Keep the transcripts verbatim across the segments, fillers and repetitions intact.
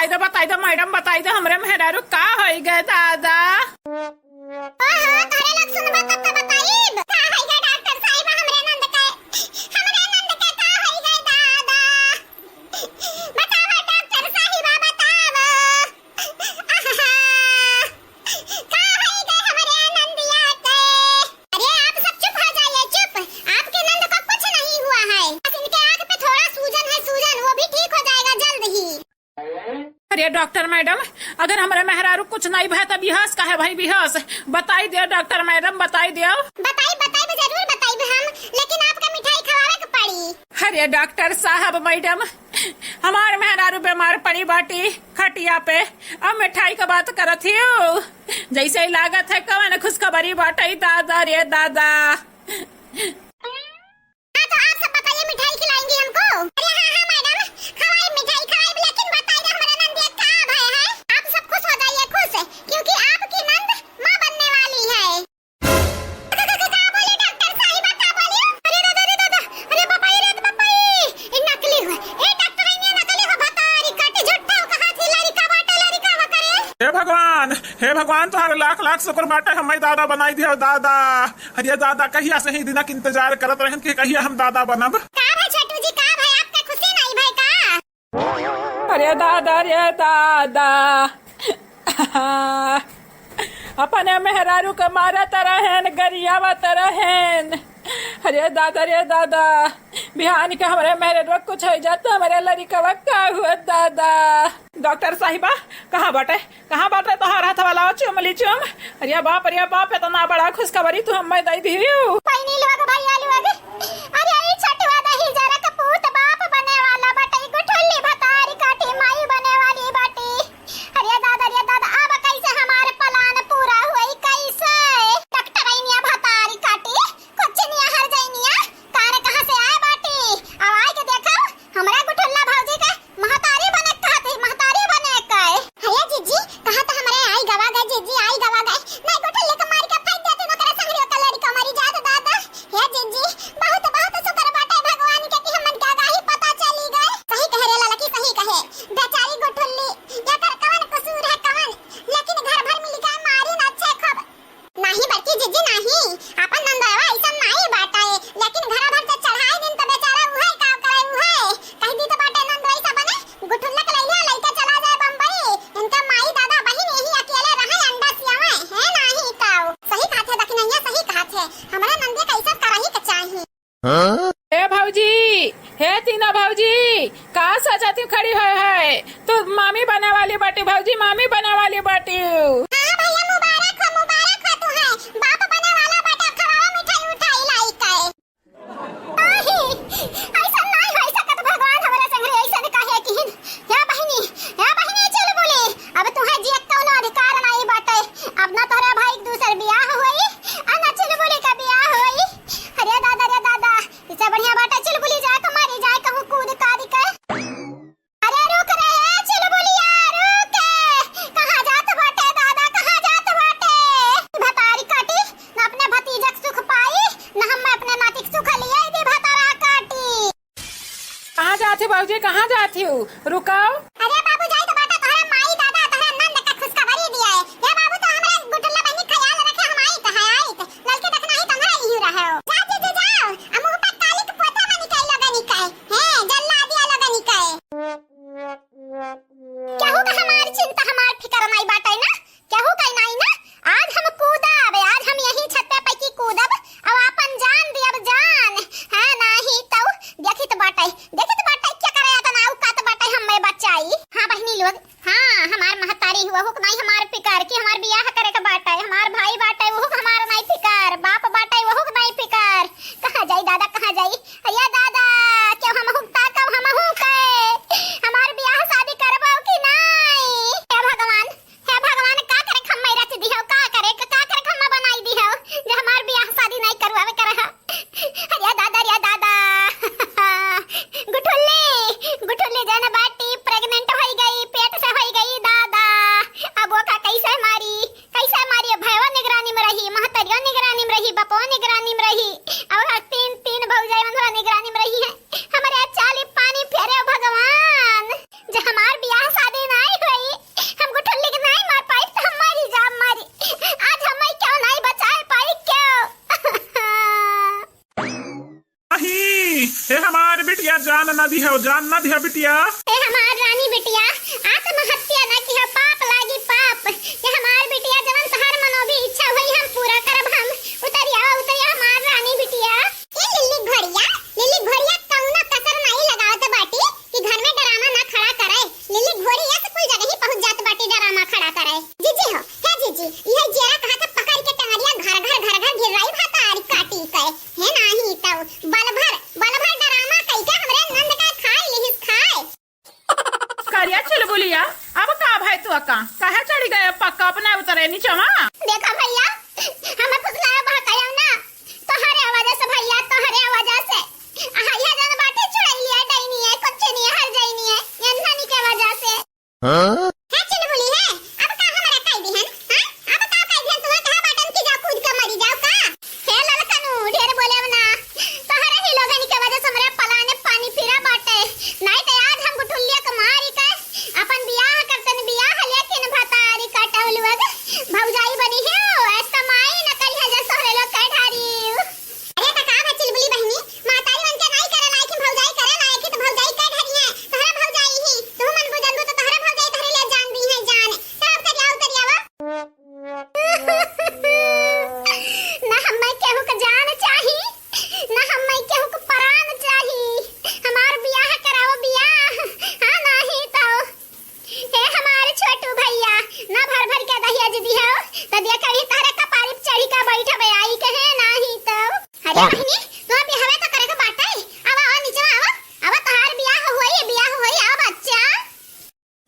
तो बताई दो मैडम, बताई दो हमरे मेहरारू का होई गए दादा। ओहो, तोहरे लोग सुनबा तब तो बताइब। का होई गए डॉक्टर साहिबा हमरे नंद के? हमरे नंद के का होई गए दादा? बतावा डॉक्टर साहिबा, बतावा। आहा, का होई गए हमरे नंदिया के? अरे आप सब चुप हो जाइए, चुप। आपके नंद को कुछ नहीं हुआ है, बस इनके आंख पे थोड़ा सूजन है, सूजन, वो भी ठीक हो जाएगा जल्द ही। अरे डॉक्टर मैडम, अगर हमरे मेहरारू कुछ नहीं भय तो बिहोश काहे भई बिहोश? बताई दियो डॉक्टर मैडम, बताई दियो। बताई, बताई, जरूर बताई हम, लेकिन आपका मिठाई खवावे के पड़ी। अरे डॉक्टर साहब मैडम, हमार मेहरारू बीमार पड़ी बाटी खटिया पे, अब मिठाई का बात करत हियो? जैसे ही लागत है कवन खुशखबरी बाटे दादा रे दादा। हाँ, तो आप सब बताइए, मिठाई खिलाएंगी हमको? अरे हाँ, हाँ मैडम, खवाई मिठाई, खवाई, लेकिन बताई दे हमरे नंदिया का भय है। आप सब खुश हो जाइए, खुश, क्योंकि आपकी नंद माँ बनने वाली है। का बोली डॉक्टर साहिबा, का बोली? अरे दादा, अरे दादा, अरे बापा रे, बापा रे, ई नकली हो। ए डॉक्टर, ई नकली हो, भतारी काटी, झूठा हो, कहाँ थी लड़का बाटे, लड़का हो करे? हे भगवान, हे भगवान, तोहरे लाख लाख शुक्र बाटे, हमें दादा बनाई दियो दादा। अरे दादा, कहिया से ही दिना के इंतजार करत रहन कि कहिया हम दादा बनब। का भाई छोटू जी, का भाई, आपके खुशी नहीं भाई का? अरे दादा रे दादा, अपने मेहरारू के मारत रहेन, गरियावत रहेन। अरे दादा रे दादा, बिहान के हमरे मेहरारू कुछ हो जात, हमरे लड़िकवा का हुआ दादा? डॉक्टर साहिबा, कहाँ बाटे? कहाँ बाटे तोहार हथवा, लावा चुम ली चुम। अरे बाप, अरे बाप, इतना बड़ा खुशखबरी तू हमें दे दियो। बहिनी लोग, भैया लोग, अरे ई छोटुआ दही जरा के पूत बाप बने वाला बाटे, गुठुल्ली भतारी काटी माई बने वाली बाटी। अरे दादा, अरे दादा, अब कैसे हमार प्लान पूरा होई, कैसे? डॉक्टरनिया भतारी काटी, कुछ निया हर जैनिया, कान कहाँ से आए बाटी? अब आए के देखो, हमरा गुठुल्ला भौजी के महतारी बने कहत है, महतारी बने के। हे जिज्जी, कहा तो हमरे आई गवा गए, जिज्जी आई गवा गए। नहीं गुठुल्ले के मार के फेंक देती, ओकरे संगरी ओकर लड़िका मरी जात दादा। हे जिज्जी, बहुत, बहुत शुक्र बाटे भगवान के कि हमन के आगाही पता चली गए। सही कहे रे ललकी, सही कहे। बेचारी गुठुल्ली, एकर कवन कसूर है कवन? लेकिन घर भर मिल के मारी न अच्छे खूब। नाही बड़की जिज्जी नाही, आपन नंदवा ऐसन नाही बाटे, लेकिन घरा भर से चढ़ाई दिन त बेचारा उहे का करे उहे। कह दी त बाटे नंदवा ऐसा बने, गुठुल्ला के लइहा लइके चला जाए बम्बई। इनका माई दादा बहिन यही अकेले रहे अंडा सियावे, है नाही ताऊ। सही कहत है दखिनैया, सही कहत है। हमरा नंदे का ऐसा करही के चाही। ए भौजी, हे तीनों भौजी, का सोचत हूँ खड़ी होए है? तू मामी बने वाली बाटी भौजी, मामी बने वाली बाटी। हाँ भैया, मुबारक हो, मुबारक हो तुहे। बाप बने वाला बाटे, खवावा मिठाई उठाई लाई के। आही, ऐसा नाई होई सकत भगवान हमरे संगरे, ऐसा काहे किहिन? या बहिनी, या बहिनी चुलबुली, अब तुहे जियक कौनो अधिकार नाई बाटे। अब ना तोहरे भाई के दूसर बियाह होई, आ ना चुलबुली का बियाह होई। अरे दादा रे दादा, इससे बढ़िया बाटे चुलबुली जाए के मारी जाए कहूँ कूद काद के। अरे रुक रे, ए चुलबुलिया, रुक। कहाँ जात बाटे दादा, कहाँ जात बाटे? भतारी काटी, ना अपने भतीजक सुख पाई, ना हम अपने नातिक सुख लिए दी भतारा काटी। कहाँ जात हो बाबूजी, कहाँ जात हो? रुकाओ। अरे बाबू, जाई तो बाटा तोहरा माई दादा, तोहरा नंद का खुशखबरी दिया है। हे बाबू, तो हमरा गुठुल्ला बहिनी ख्याल रखे, हम आई तो है, आई तो। ललके देखना ही तो हमरा यही रहे हो। जा दीदी जाओ, आ मुंह पर काली के पोता बनी कई लगनी कई। हैं, जल्ला दिया लगनी कई। केहू का हमार चिंता, हमार फिकर नाई बाटे ना, केहू का नाई ना। आज हम कूदब, आज हम यही छत पे पैकी कूदब, अब आपन जान दियब जान। हाँ, नाही तो देखित बाटे, देखित बाटे क्या करे, अतना औकात बाटे हमें बचाई। जान ना दिहो, जान ना दिहो बिटिया। ए हमार रानी बिटिया, आत्महत्या ना किहो, पाप लागी पाप। ए हमार बिटिया, जवन तोहार मनोभी इच्छा होई हम पूरा करब हम। उतरिया, उतरिया हमार रानी बिटिया। ए लिल्ली घोड़िया, लिल्ली घोड़िया कौनो कसर नाई लगावत बाटी कि घर में डरामा ना खड़ा करे। लिल्ली घोड़िया से कुल जगह ही पहुँच जात बाटी डरामा खड़ा करे। जीजी हो, हे जीजी, इहे जियरा कहा के पकड़ के टंगड़िया घर घर घर घर गिर्राई भतारी काटी के। हे नाही तउ बल भर, बल भर डरामा कइके हमरे नंद का खाए लिहिस खाए। करिया चुलबुलिया, अब का भय तू अका? काहे चढ़ी गए पक्का अपना उतरे नीचवा? देखा भइया, हमें फुसलाया बहकाया ना, तोहरे वजह से भइया, तोहरे वजह से। हाँ, यह जन बाटे चुड़ैलिया, डैनी है, कुछ नहीं है, हर जैनी है, ये नानी के वजह से। हाँ? हे चुलबुली हे, अब का हमरा कह दिहन? हाँ? अब का कह दिहन? तुम्हें कहा बाटन कि जाओ कूद के मरी जाओ का? हे ललकनू, ढेर बोले ना। तोहरे ही लोगन के वजह से हमरे पलाने पानी फिरा बाटे। नहीं तो आज हम गुठुल्लिया के मारी के अपन बियाह करतन, बियाह लेकिन भतारी कटौलुअग भौजाई बनी है। ऐसा माई न कही है जब तोहरे लोग कह ढारी। अरे त का भा चुलबुली बहिनी, महतारी मन के नाई करे लायक ही भौजाई करे लायक ही, त भौजाई के ढरी है, तोहरा भौजाई ही, तू मन बुझनबू त तोहरा भौजाई तोहरे ले जान दी है जान। चल उतरिया, उतरिया वो। ना हम्मे केहू के जान चाही, ना हम्मे केहू के प्राण चाही। हमार बियाह कराओ बियाह, हाँ नाही तो। हे हमार छोटू भइया, ना भर भर के दहिया जी दिहो, त दिया कभी तोहरे कपारी पे चढ़ी का बैठबे आई के हे नाही तो। अरे बहिनी, तोहर बियाहवे तो करे के बाटे। आवा, आवा, नीचे आवा, आवा, तोहार बियाह होई, बियाह होई, आवा बच्चा।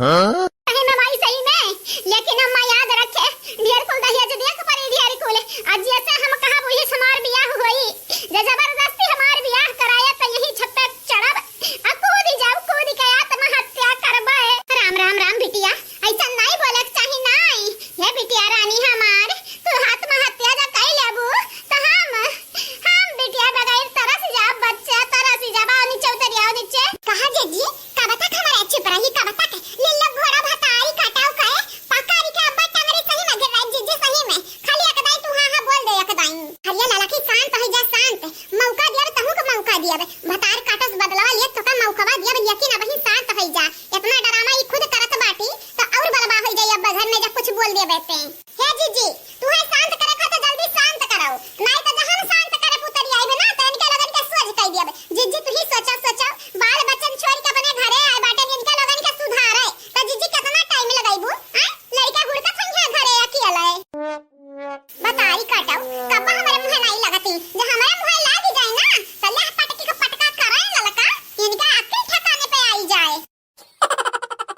हाँ? सही में भाई, सही में, लेकिन अम्मा याद रखे, ढेर कुल दहिया जी दिया के परी ढेर कुल। आज जैसे हम कहा वही हमार बियाह होई, जे जबरदस्ती हमार बियाह कराया त यही छत पे चढ़ब, आ कूद जाओ, कूद के आत्महत्या करबे। राम, राम, राम बिटिया, ऐसा नाई बोले के चाही नाई। हे बिटिया रानी हमार, तू आत्महत्या जा कई लेबू, त हम, हम बिटिया बगैर तरस जाब बच्चा, तरस जाब। आओ नीचे उतरी, आओ नीचे। कहा जीजी, कब तक हमारे चुप रही, कब तक? लिल्लो घोड़ा भतारी काटाऊ कहे, पकड़ के अब्बा टंगरी सही में गिर रही जीजी, सही में। खाली एक दाई तू हाँ हाँ बोल दे, एक दाई। हरिया लाला की शांत हो जा, शांत। मौका दिया, तहू को मौका दिया बे। भतार काटस बदलवा लिए तो का मौकवा दिया बे, लेकिन अबही शांत हो जा। इतना डरामा ई खुद करत बाटी, तो और बलवा हो जाई अब्बा घर में जब कुछ बोल दे बेते। हे जीजी, तू है शांत करे खा तो जल्दी शांत करो, नहीं तो जहन शांत करे पुतरी आई बे ना, तो इनके लगन के सोझ कई दिया बे।